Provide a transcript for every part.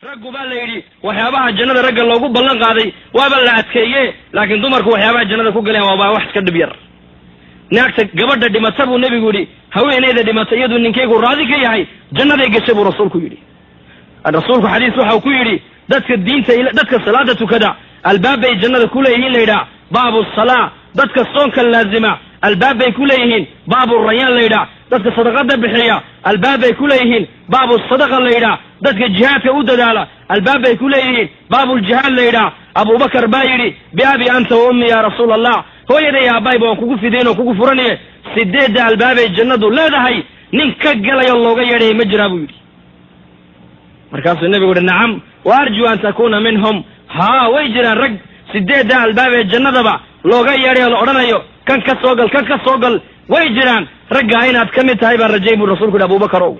Raggu baa la yidhi waxyaabaha jannada ragga loogu ballan qaaday waaba la adkeeye, laakiin dumarku waxyaabaha jannada ku galeen waaba wax iska dhib yar. Naagta gabadha dhimata buu nebigu yidhi, haweeneyda dhimata iyaduu ninkaygu raadi ka yahay jannaday gashay buu rasuulku yidhi. Rasuulku xadiis waxau ku yidhi dadka diinta, dadka salaada tukada albaab bay jannada ku leeyihiin la yidhaah baabu salaa, dadka soonka laazima albaab bay ku leeyihiin baabu rayaan la yidhaah, dadka sadaqada bixiya albaab bay ku leeyihiin baabu sadaqa la yidhaah, dadka jihaadka u dadaala albaab bay ku leeyihiin baabuljihaad la yidhaah. Abubakar baa yidhi biabi anta wa ummi ya rasuul allah, hooyaday aabbayba waan kugu fidayn oo kugu furanaye, 8 albaabay jannadu leedahay nin ka galayo looga yeedhaya ma jiraa buu yidhi. Markaasuu nebigu yihi nacam wa arjuu an takuna minhum. Haa, way jiraan rag 8 albaabee jannadaba looga yeedhayo la odhanayo kan ka soo gal, kan ka soo gal, way jiraan raggaa inaad ka mid tahay baan rajay buu rasuulku yidhi. Abubakar ow,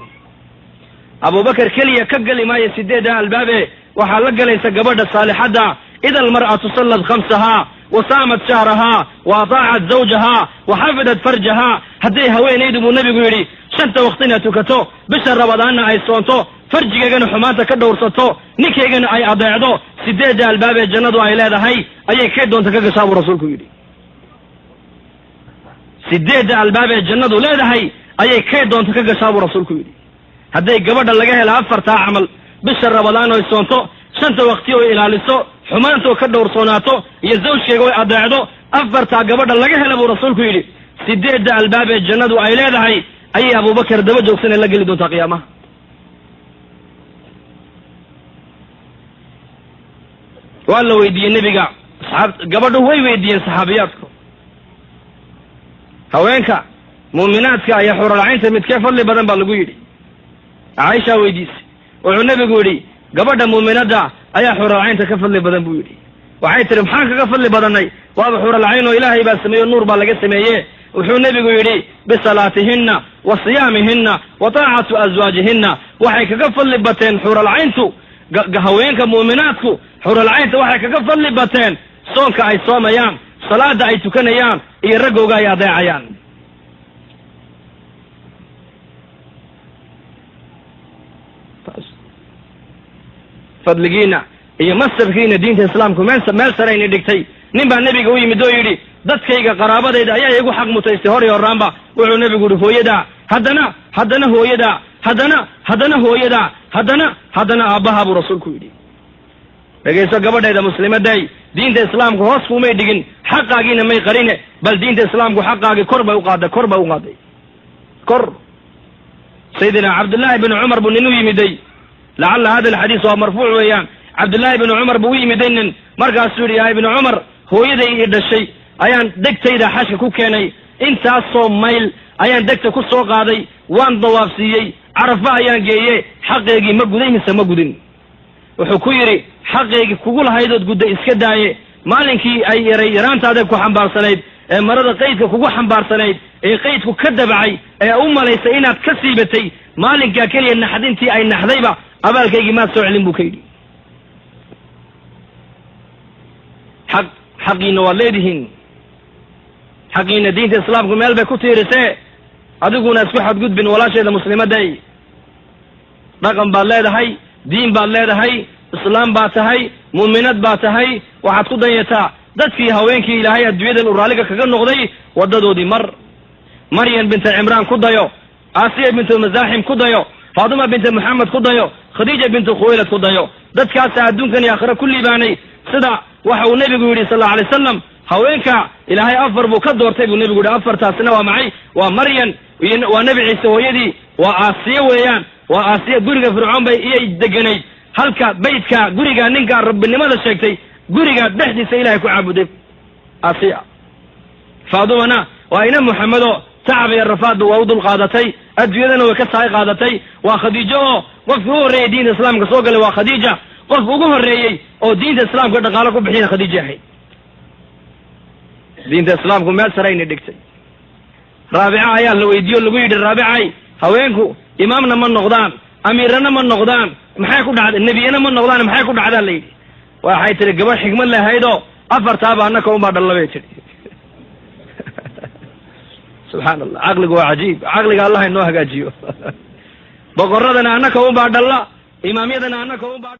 Abubakar keliya ka geli maayo 8 albaabe, waxaa la galaysa gabadha saalixadda. Ida almar'atu sallad khamsahaa wa saamat shahrahaa wa ataacat zawjahaa wa xafidat farjahaa, hadday haweenaydu buu nebigu yidhi 5 waqtina tukato, bisha rabadaanna ay soonto, farjigeygana xumaanta ka dhowrsato, ninkaygana ay adeecdo, 8 albaabee jannadu ay leedahay ayay kay doonta ka gashaa buu rasuulku yidhi. 8 albaabee jannadu leedahay ayay kay doonta ka gashaa buu rasuulku yidhi. Hadday gabadha laga helo 4 camal, bisha rabadaan oy soonto, 5 waqti oy ilaaliso, xumaantoo ka dhowrsoonaato, iyo zawjkeega oy adeecdo, 4 gabadha laga hela buu rasuulku yidhi 8 albaabee jannadu ay leedahay ayay Abubakar daba joogsanee la geli doontaa qiyaamaha. Waa la weydiiyey nebiga, asxaab gabadhu way weydiiyeen saxaabiyaadku, haweenka muuminaadka ayaa xuralcaynta midkee fadli badan baa lagu yidhi. Caaisha weydiisay, wuxuu nebigu yidhi gabadha muuminadda ayaa xuralcaynta ka fadli badan buu yidhi. Waxay tihi maxaan kaga fadli badannay, waaba xuralcayn oo ilaahay baa sameeyo, nuur baa laga sameeye. Wuxuu nebigu yidhi bisalaatihinna wa siyaamihinna wa taacatu aswaajihinna, waxay kaga fadli bateen xuralcayntu, haweenka muuminaadku xuralcaynta waxay kaga fadli bateen soonka ay soomayaan, salaada ay tukanayaan, iyo raggooga ay adeecayaan. Fadligiina iyo masabkiina diinta islaamku meel sarayna dhigtay. Nin baa nebiga u yimid oo yidhi dadkayga qaraabadayda ayaa igu xaq mutaystay hor iyo horraanba. Wuxuu nebigu yidhi hooyadaa, haddana haddana hooyadaa, haddana haddana hooyadaa, haddana haddana aabbaha buu rasuulku yidhi. Dhegayso gabadhayda muslimaday, diinta islaamku hoos kumay dhigin, xaqaagiina may qarine, bal diinta islaamku xaqaagii kor bay u qaaday, kor bay u qaaday, kor. Sayidina Cabdullaahi bin Cumar buu nin u yimiday, lacalla hada alxadiis waa marfuuc weeyaan. Cabdullaahi bin Cumar buu u yimiday nin, markaasuu yidhi yaa ibnu Cumar, hooyaday ii dhashay ayaan degtayda xashka ku keenay, intaasoo mayl ayaan degta ku soo qaaday, waan dawaafsiiyey, Carafa ayaan geeye, xaqeygii ma guday mise ma gudin? Wuxuu ku yidhi xaqeygii kugu lahaydood gudday iska daaye, maalinkii ay yaray yaraantaada ku xambaarsanayd, ee marada qaydka kugu xambaarsanayd, ee qaydku ka dabacay, ee u malaysay inaad ka siibatay, maalinkaa keliya naxdintii ay naxdayba abaalkaygii maad soo celin buu ka yidhi. Xaqiina waad leedihiin, xaqiina diinta islaamku meel bay ku tiirisee, adiguna isku xadgudbin walaasheeda muslimaday. Dhaqan baad leedahay, diin baad leedahay, islaam baad tahay, muuminad baad tahay, waxaad ku danyataa dadkii haweenkii ilaahay adduunyadan uu raalliga kaga noqday waddadoodii mar. Maryam binta Cimraan ku dayo, Aasiya bintu Masaaxim ku dayo, Faatima binta Muxamed ku dayo, Khadiija bintu Khuwaylad ku dayo. Dadkaasa adduunkan iyo aakhira ku liibaanay. Sida waxa uu nebigu yidhi sal allahu alay wasalam, haweenka ilaahay 4 buu ka doortay buu nebigu yidhi. 4taasina waa maxay? Waa Maryam, waa Nebi Ciise hooyadii, waa Aasiya weeyaan, waa Aasiya guriga Fircoon bay iyay deganayd, halka baydka guriga ninka rabbinimada sheegtay guriga dhexdiisa ilaahay ku caabuday Aasiya. Faatimana waa ina Muxamedo, tacab iyo rafaadba waa u dul qaadatay, adduunyadana way ka saay qaadatay. Waa Khadiijo oo qofkii u horreeyey diinta islaamka soo galay waa Khadiija, qof ugu horreeyey oo diinta islaamka dhaqaalo ku bixiyana Khadiija ahayd. Diinta islaamku meel sarayna dhigtay. Raabica ayaa la weydiiyo lagu yidhi Raabicay, haweenku imaamna ma noqdaan, amiirana ma noqdaan, maxay ku dhacday? Nebiyana ma noqdaan, maxay ku dhacdaa la yidhi. Waxay tihi gabadh xikmad lahaydoo 4taaba annaka unbaa dhalla bay tihi. Subxaan allah, caqligu waa cajiib, caqliga allah inoo hagaajiyo. Boqorradana annaka unbaa dhalla, imaamyadana annaka unbaa